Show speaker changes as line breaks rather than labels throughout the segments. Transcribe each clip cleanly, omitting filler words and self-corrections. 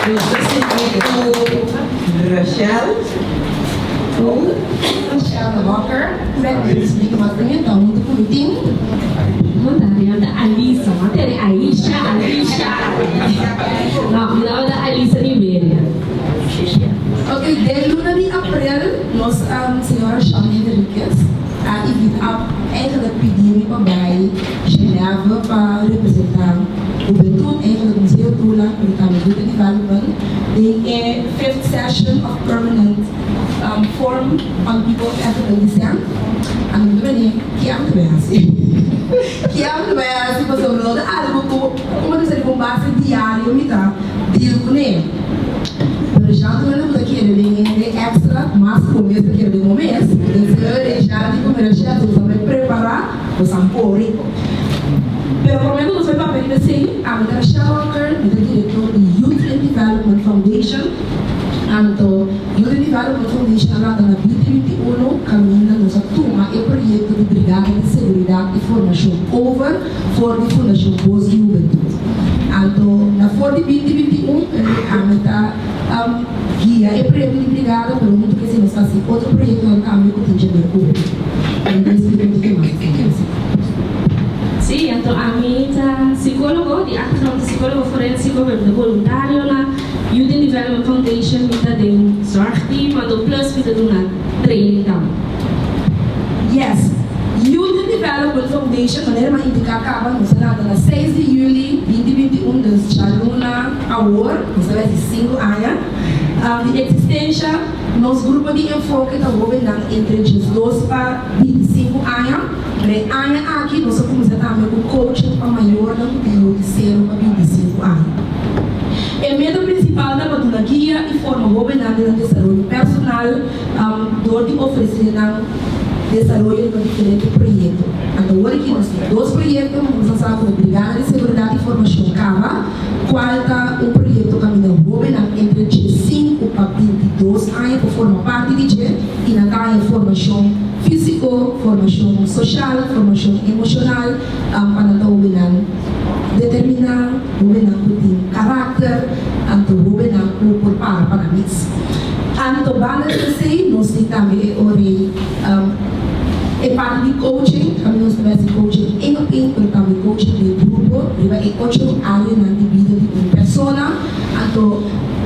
Nos ta sigui ku Rachel.
Rachel Walker, huntu ku mi tim.
Bon ta Alisa, ma tere Aisha, Alisha. No, mi tabata Alisa Liberia.
Ok, den luna di aprel nos señora Shani Henriquez a invita, eigenlijk pidi mi pa bai Genève pa representá hubentud, eigenlijk Museo Tula, pero tambe Youth and Development, den e fifth session of Permanent Forum on People of African Descent. Anto mi ta bini, ke ami ta bai hasi? Ke ami ta bai hasi? Pasobra no ta algu ku, komo ta bisa, riba un base diario mi ta deal kuné. Pero Jean ta kere den hende extra mas ku bo mes ta kere den bo mes. Entonces Jean di ku mira Jean, bo ta bai prepara. Nos a kore. Pero promé ku nos bai papia riba esei, ami ta Rachel Walker, mi ta direktor di Youth in Development Foundation. Anto, Youth in Development Foundation a lanta na 2021 kaminda nos a tuma e proyekto di Brigada di Seguridat i Formashon over for di Fundashon Bos di Hubentut. Anto, na for di 2021, ami ta guia e proyekto di brigada, pero huntu ku esei nos ta hasi otro proyektonan tambe ku tin dje ku. Mi ta splika un tiki mas acerca di esei.
Sí, anto ami ta psicólogo, di achtergrond ta psicólogo forensico, pero mi ta voluntario na Youth in Development Foundation, mi ta den zorgteam, anto plus mi ta duna training tambe.
Yes, Youth in Development Foundation, manera mi a indica caba, nos a lanta na seis di juli 2021, dus djaluna awor, nos ta bay haci sinku aña di existencia. Nos grupo di enfoke ta hobennan entre 12 pa 25 aña. Pero e aña aki nos a kuminsá tambe ku coaching pa mayornan ku tin yu di 0 pa 25 aña. E meta prinsipal ta pa duna guia i forma hobennan den nan desaroyo personal dor di ofresé nan desaroyo riba diferente proyekto. Anto awor aki nos tin dos proyekto, nos a sa ku ta Brigada di Seguridat i Formashon kaba, Cual ta un proyecto caminda hobennan entre 15 pa 22 aña por forma parti di dje y nan ta haña formacion fisico, formacion social, formacion emocional pa nan ta hobennan determina, hobennan cu tin caracter, anto hobennan cu por para pa nan mes. Anto banda di esey nos tin tambe e ora E parti di coaching, tambe nos ta bai hasi coaching één op één, pero tambe coaching den grupo riba e ocho áreanan di bida di un persona. Anto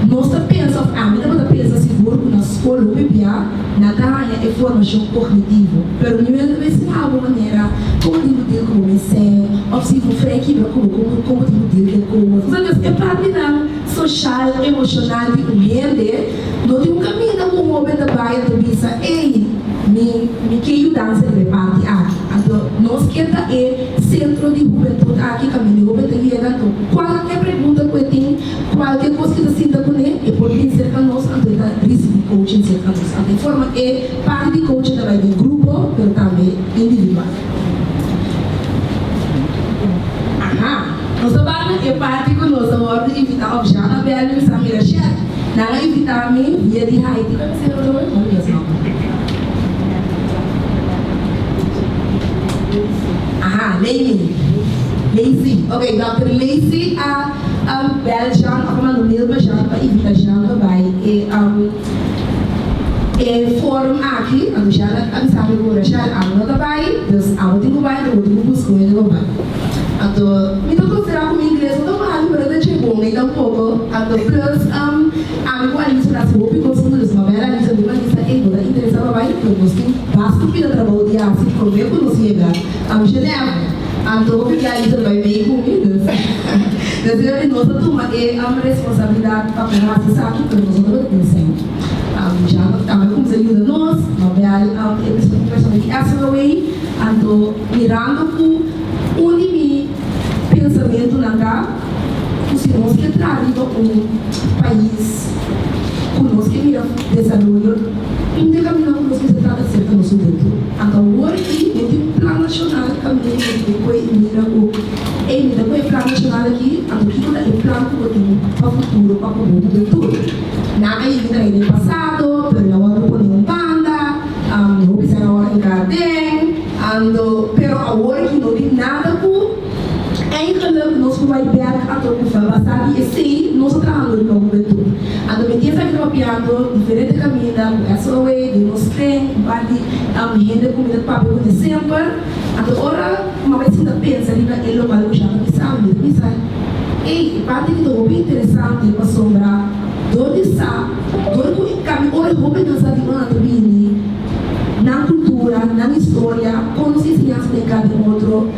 nos ta pensa, òf ami tabata pensa sigur ku na skol hopi bia nan ta haña e formashon kognitivo, pero niun ta bai siña bo manera kon bo tin ku deal ku bo mesen, òf si bo frei kibra ku bo kon kon bo tin ku deal ku e kos. Entonces e partinan soshal, emoshonal di un hende. No tin un kaminda ku un hoben ta bai anto bisa, Ey, mi mi ke yudansa riba e parti aki. Anto nos ke ta e sentro di hubentut aki kaminda e hoben ta yega. Anto kualke pregunta ku e tin, kualke kos ku e ta sinta kuné, e por bin serka nos anto e ta risibí coaching serka nos. Anto e forma e parti di coaching ta bai den grupo pero tambe individual. Aha. Nos ta bai na e parti ku nos a wòrdu invitá òf Jean a bèl mi bisa mira Sher, nan a invitá mi via di Haiti. Kua ta e nomber? No olbida su nomber. Aha, Leymi. Lacey. Ok, dòkter Lacey a bèl Jean òf a manda un mail pa Jean pa invitá Jean pa bai e e forum aki. Anto Jean a bisa mi ku Rachel, ami no ta bai, dus abo tin ku bai, anto bo tin ku buska un hende pa bai. Anto mi ta konsiderá ku mi ingles no ta malu pero no ta dje bon ei tampoko. Anto plus ami ku Alisa ta hasi hopi kos huntu dus mabel Alisa mi Alisa ey bo ta interesá pa bai pero nos tin basta pida trabou di hasi promé ku nos yega Genève. Anto hopi bia Alisa ta bai mei ku mi dus dus e nos a tuma e responsabilidat pa por hasi esaki pero nos no tabata tin sèn. Ya tambe a kuminsá yuda nos mabel e persona di SOA anto mirando ku Un di mi pensamentunan ta ku si nos ke traha riba un pais ku nos ke mira desaroyo, un di e kaminda ku nos mester trata serka nos hubentud. Anto awor aki no tin un plan nashonal kaminda ku nos por kohe i mira ku, ey, mi ta kohe e plan nashonal aki, anto kiko ta e plan ku bo tin pa futuro pa ku bo hubentud? Nan a yega traha den pasado, pero el a wòrdu pone un banda, hopi esei a wòrdu entra aden. Anto, pero awor aki no tin nada ku eigenlijk nos por bai bek ato ku fa. Basá di esei nos a trahando riba hubentud. papiando diferente kaminda ku SOA, den nos kren, un par di hende ku mi ta papia ku ne semper. Anto ora ku mi a bai sinta pensa riba e lokual ku Jean ta bisa mi, mi ta bisa, Ey, e parti aki ta hopi interesante pasobra dor di sa, dor ku kami ora e hobennan sa di unda nan ta bini, nan kultura, nan historia, kon nos enseñansa ta hinká den otro,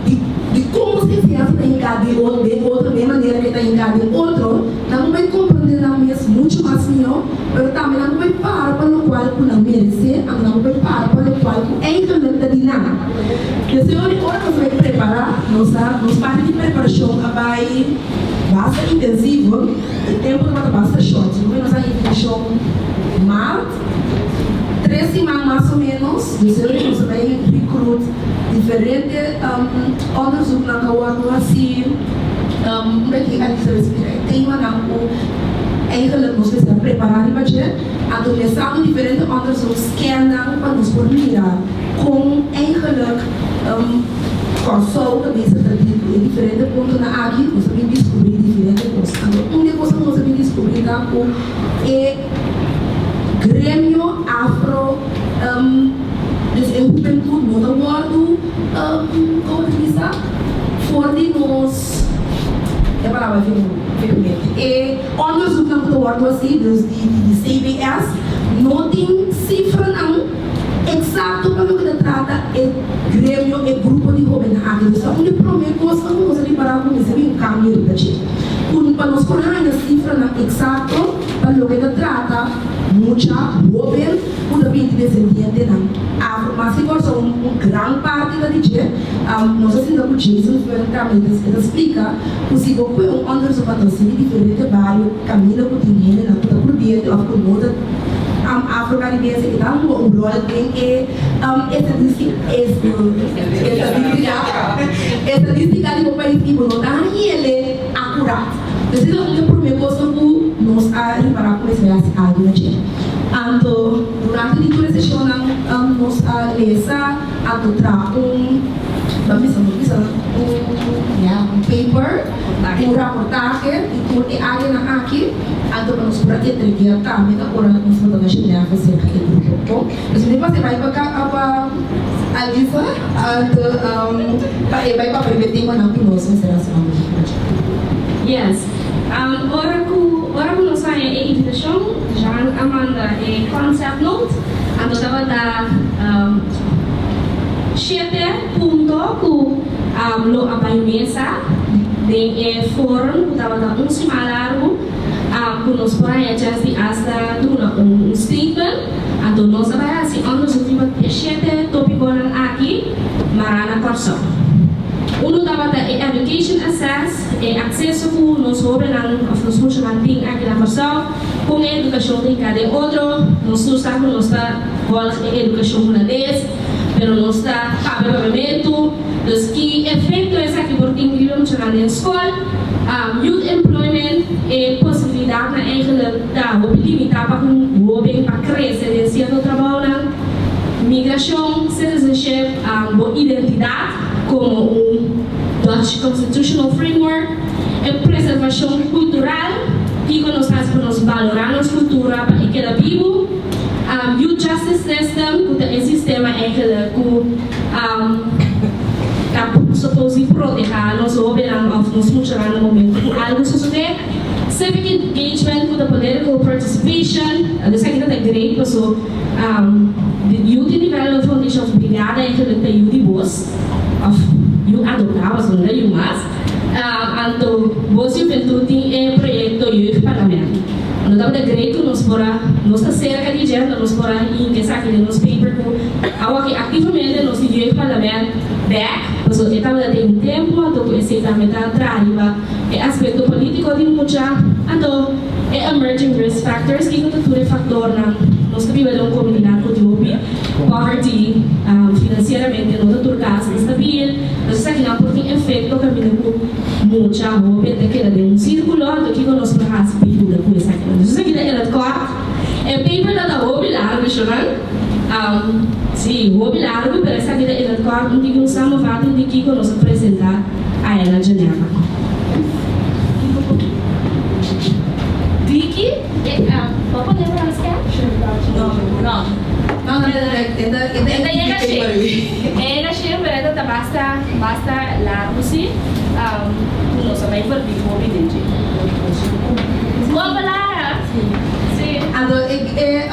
di di kon nos enseñansa ta hinká den den otro, den e manera ku e ta hinká den otro, nan por bai komprondé nan mes muchu mas mihó, pero tambe nan por bai para pa lokual ku nan meresé, anto nan por bai para pa lokual ku eigenlik ta di nan. Deseo di ora nos bai prepará, nos a nos parti di preparashon a bai basta intensivo, e tempu tabata basta short, segun nos a invitashon mart, tres siman mas o ménos, deseo di nos a bai recruit diferente onderzoeknan ku a wòrdu hasí, unda ki Elizabeth splika e temanan ku eigenlijk nos mester a prepará riba dje, anto lesando diferente onderzoek scannan pa nos por mira kon eigenlijk Kòrsou ta bezig ta deal ku e diferente puntonan aki, nos a bin diskubrí diferente kos. Anto un di e kosnan ku nos a bin diskubrí ta ku e gremio afro, dus e hubentut no ta wòrdu, komo ta bisa, for di nos, e palabra fin mente, e onderzoeknan ku ta wòrdu hasi, dus di CBS, no tin sifranan. Eksakto pa loke ta trata e gremio, e grupo di hóbennan aki. Dus ta un di promé kosnan ku nos a ripará ku mester bin un kambio riba dje. Ku pa nos por haña sifranan eksakto pa loke ta trata mucha hóben ku ta binti desendientenan afro. Mas ki Kòrsou un gran parti ta di dje. Nos a sinta ku Jason Fern tambe e ta splika ku si bo kue un òndersuk pa ta sigui diferente bario kaminda ku tin hendenan ku ta prudente òf ku no ta Afro-Caribense e ta hunga un rol den e estadistica di bo pais y bo no ta hañele acurat. Entonces e ta un di e prome cosnan cu nos a ripara cu mester haci algo na dje. Anto durante di tur e sesionnan nos a lesa anto traha un, ban bisa, nos bisa un, ya, un paper, un raportahe di tur e areanan aki. Anto pa nos por a entreguea tambe ta ora nos por ta na Genève serka e grupo. Bon, dus mi pasa e bai pa ka pa Alisa, anto pa e bai papia riba e temanan ku nos mester hasi onderzoek na dje.
Yes. Ora ku ora ku nos haña e invitashon, Jean a manda e concept note, anto tabata shete punto ku lo a bai mesa den e forum ku tabata un siman largu ku nos por haña chèns di asta duna un statement. Anto nos a bai hasi onderzoek riba e shete topikonan aki mará na Kòrsou. Unu tabata e education access, e akseso ku nos hóbennan òf nos muchanan tin aki na Kòrsou, kon e edukashon ta hinká den otro. Nos tur sa ku nos ta vòlg e edukashon hulandes, pero nos ta papia papiamentu. Dus ki efekto esaki por tin riba muchanan den skol? Youth employment, e posibilidatnan eigenlijk ta hopi limitá pa un hóben pa krese den sierto trabounan. Migrashon, citizenship, bo identidat komo un Dutch constitutional framework, e preservashon kultural, kiko nos hasi pa nos balorá nos kultura pa e keda bibu, youth justice system ku ta e sistema eigenlijk ku ta suppose di protehá nos hóbennan òf nos muchanan na momento ku algu sosodé, civic engagement ku ta political participation, esaki ta ta great paso di Youth in Development Foundation òf Brigada eigenlijk ta yu di bos òf yu adoptá pasobra no ta yu mas, anto bos juventud tin e proyekto Jeugdparlament. No tabata great ku nos por a, nos ta serka di dje, anto nos por a hinka esaki den nos paper ku awor aki aktivamente nos di Jeugdparlament bek, pasobra e tabata den un tempu anto ku esei tambe ta traha riba e aspekto politiko di mucha, anto e emerging risk factors, kiko ta tur e faktornan, nos ta biba den un komunidat ku tin hopi poverty, finansieramente no ta tur kas ta stabil, entonces esakinan por tin efekto kaminda ku Mucha hoben ta keda den un sirkulo, anto kiko nos por hasi pa yuda ku esakinan? Dus esaki ta in het kort. E paper ta ta hopi largu, shornan. Si, hopi largu, pero esaki ta in het kort un tiki un samenvatting di kiko nos a presenta aya na Geneva.
Diki e.
E na shember ta basta basta largu si, ku nos a bai verbi hopi den dje. Bon palabra! Si.
Anto e e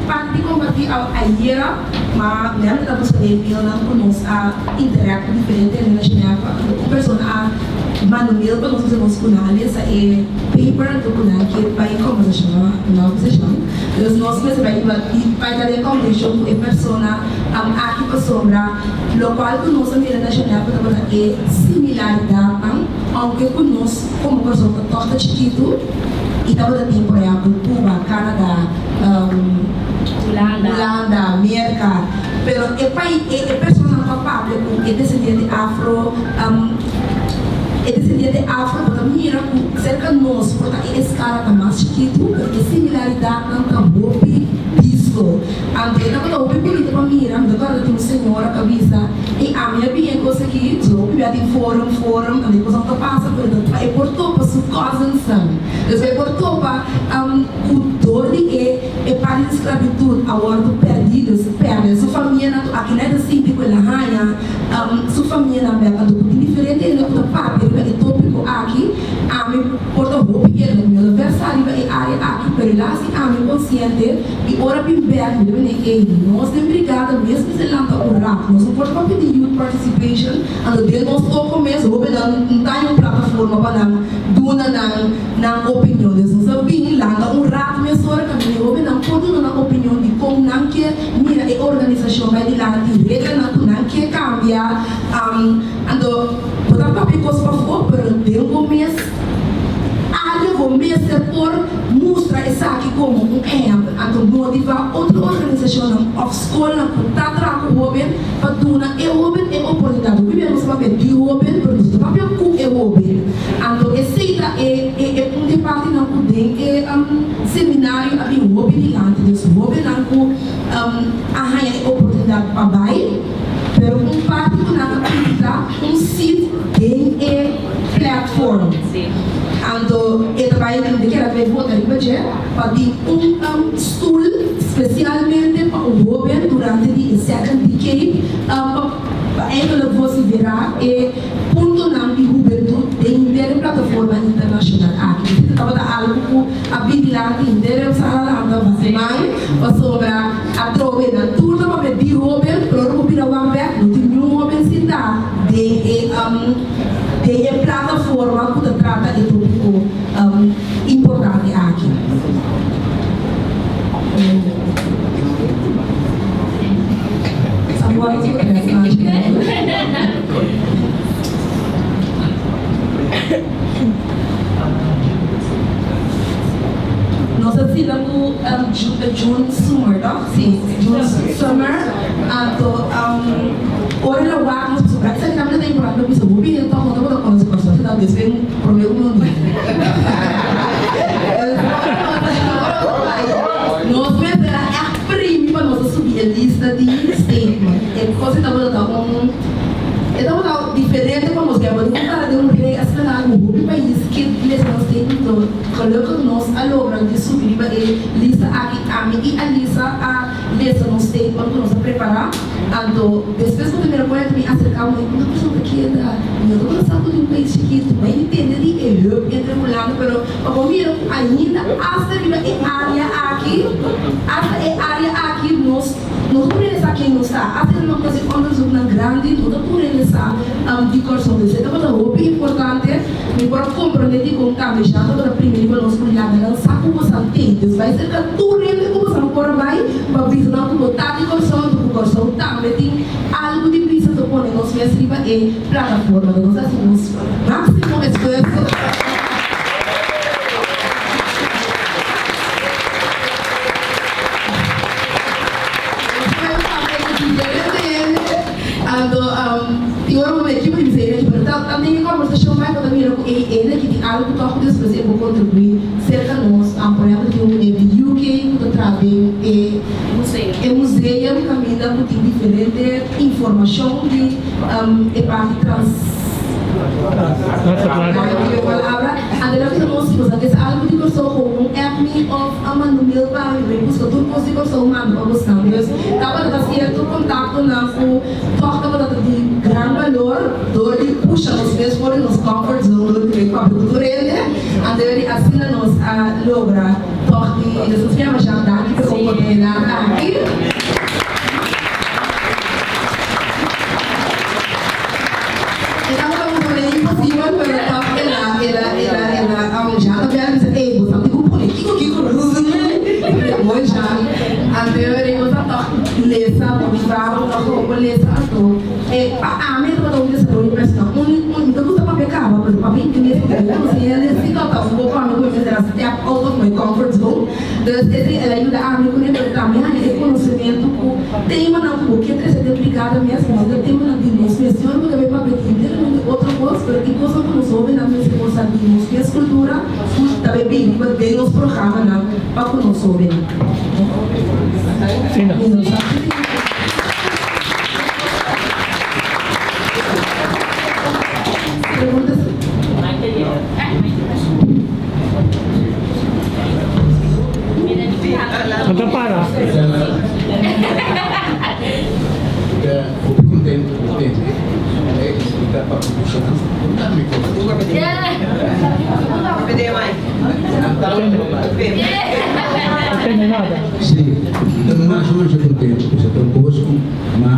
parti di kompartí ayera, ma mi a ta buska den e mailnan ku nos a interact ku diferente hende na Genève. Anto un persona a manda mail pa nos bisa nos ku nan a lesa e paper anto ku nan ke bai kombersashon na organisashon. Dus nos mester bai riba bai ta den kombersashon ku e persona aki pasobra lokual ku nos a mira na Genève tabata e similaridatnan ounke ku nos komo persona ta tòg ta chikitu i tabata tin por ehèmpel Cuba, Canada, Hulanda, Merka pero e pais e personanan ku a papia ku e desendiente afro e desendiente afro bo ta mira ku serka nos por ta e eskala ta mas chikitu pero e similaridatnan ta hopi bisto. Anto e tabata hopi bunita pa mira, mi ta kòrda tin un señora ku a bisa, Ey, ami a bin e kos aki, so hopi bia tin forum, forum, anto e kosnan ta pasa, pero ta pa e por topa su cousinsnan. Dus pa e por topa ku dor di e e parti di sklabitut a wòrdu pèrdí, dus pèrdè su famianan, anto aki nan e ta sinti ku el a haña su famianan bèk. Anto ku tin diferente hende ku ta papia riba e tópiko aki, ami por ta hopi eerlijk, mi no ta vèrsá riba e área aki, pero el a hasi ami konsiente. I ora bin bek mi ta bini ey nos den brigada mes mester lanta un rat nos no por ta papia di youth participation anto den nos toko mes hobennan no ta hay un plataforma pa nan duna nan nan opinion des nos a bin lanta un rat mesora kaminda e hobennan por duna nan opinion di kon nan ke mira e organisashon bai dilanti reglanan ku nan ke kambia anto bo ta papia kos pafó pero den bo mes Área bo mester por mustra esaki komo un ehèmpel, anto motivá otro organisashonnan òf skolnan ku ta traha ku hóben pa duna e hóben e oportunidat. Hopi bia nos ta papia di hóben, pero nos no ta papia ku e hóben. Anto esei ta e e un di e partinan ku den e seminario a bin hopi dilanti. Dus hóbennan ku a haña e oportunidat pa bai, pero un parti ku nan a pidi ta un sit den e. Platform. Anto e ta bai di keda bai vota riba dje pa tin un stoel spesialmente pa un hoben durante di e second decade pa eindelijk vosiderá e puntonan di hubentut den henter e plataforma internashonal aki. Esei ta tabata algu ku a bin dilanti henter e sala lanta basiman pasobra atrobe nan tur ta papia di hoben pero ora bo bira wak bek no tin niun hoben sintá den e Den e plataforma ku ta trata e tópiko importante aki. Nos a sila ku June Summer, tòg? Sí, June Summer. Anto ora el a wak nos pasobra esaki tambe ta importante pa bisa hopi hende tòg no tabata konosé Kòrsou, esei ta despues promé ku nos bini. Nos mester a ègt primi pa nos a subi e lista di statement. E kos ei tabata ta un e tabata diferente pa nos kebra di un para den un rei asina largu hopi pais ke lesa nan statement pero gelukkig nos a logra di subi riba e lista aki ami i Alisa a Lesa nos statement ku nos a prepará. Anto despues ku mi mira kuenta mi aserká un hende, una persona ta keda, mi no tabata sa ku di un pais chikitu, mi a intende di e hub entre Hulanda, pero pa bo mira ku ainda asta riba e área aki, asta e área aki nos no ta por realisá ken nos ta, asta riba nos hasi onderzoeknan grandi no ta por realisá di Kòrsou. Entonces e tabata hopi importante. Mi por a komprondé dikon tambe Jean tabata primi riba nos ku laga nan sa ku bosan tin. Dus bai serka tur hende ku bosan por a bai pa bisa nan ku bo ta di Kòrsou anto ku Kòrsou tambe tin algu di bisa ta pone nos mes riba e plataforma. Nos a hasi nos máksimo esfuerso. Anto, tin ora bo mira kico di bisa e aki, pero ta den e conversacion bai bo ta mira cu ey ey aki tin algo cu toch despues e por contribui cerca nos. Por ehempel tin un meneer di UK cu ta traha den e e museum caminda cu tin diferente informacion di e parti trans palabra. Anto el a bisa nos si bo sa kesa algo di Corsou gewoon app mi of a manda un mail pa mi, mi busca tur cos di Corsou manda pa bosnan. Dus tabata ta cierto. kontaktonan ku tòg tabata ta di gran balor dor di pusha nos mes for di nos comfort zone dor di bai papia ku tur hende. Anto di asina nos a logra tòg di nos a masha danki pa e oportunidat aki. E tabata un manera imposibel pero tòg el a el a el a el a ja ta bèl bisa ey bo sa tin ku pone kiko kiko bo ja anto bo ta tòg lesa bo sa bo ta hopi lesa anto e pa ami e tabata un desaroyo personal un un mi ta gusta papia kaba pero papia ingles porque mi konosi hende si tabata un poko ami ku mi mester a step out of my comfort zone. Dus esei el a yuda ami kuné, pero tambe haña e konosementu ku temanan ku bo ke trese den brigada mes, no ta temanan di nos mes. Siñor bo ta bay papia di enteramente otro kos, pero tin kosnan ku nos hóbennan mester por sa di nos mes kultura ku ta bay bini riba den nos programanan pa ku nos hóbennan.
Sina.
Mi no sa si tin. Pregunta si.
No ta para.
Hopi contento cu tende e invita pa producinan
No tende nada.
Si, ta mas o menos contento cu sa ta un cos cu ma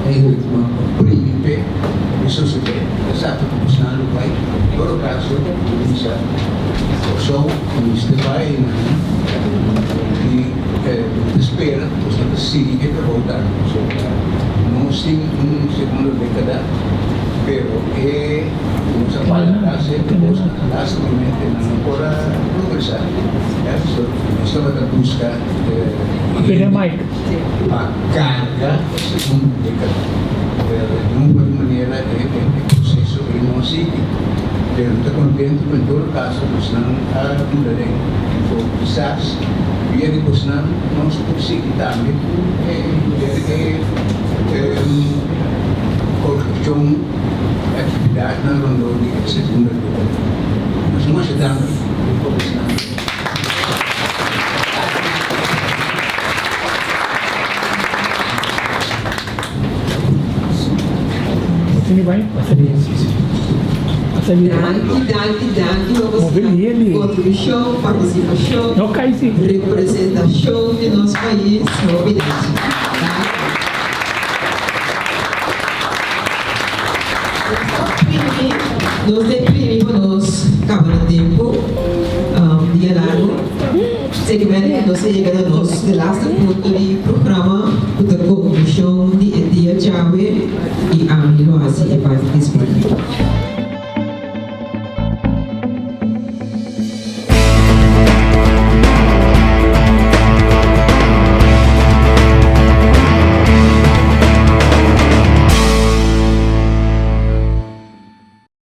eigenlijk ma primi p'e e sosode esaki cu nos lo bay todo caso bisa Kòrsou mester bai einan i mi ta spera ku nos ta sigui e trabou tambe pasobra nos tin un segundo dékada pero e nos a palabrá sierto kosnan lastimamente nan no por a progresá so nos tabata buska hende pa karga e segundo dékada pero di un otro manera e proseso ei no a sigui. Pero mi ta contento cu en todo caso bosnan a dura den info. Kisas via di bosnan nos por sigui tambe cu e e correccion actividadnan rondó di e segunda grupo. Nos masha danki pa bosnan.
Danki, danki, danki pa boso kontribushon, partisipashon, representashon di nos pais. Hopi danki. Nos ta primi pa nos kaba na tempu, dia largu. Segmente nos a yega na nos de laste punto di programa cu ta conclusion di e dia djawe y ami lo haci e parti despedida.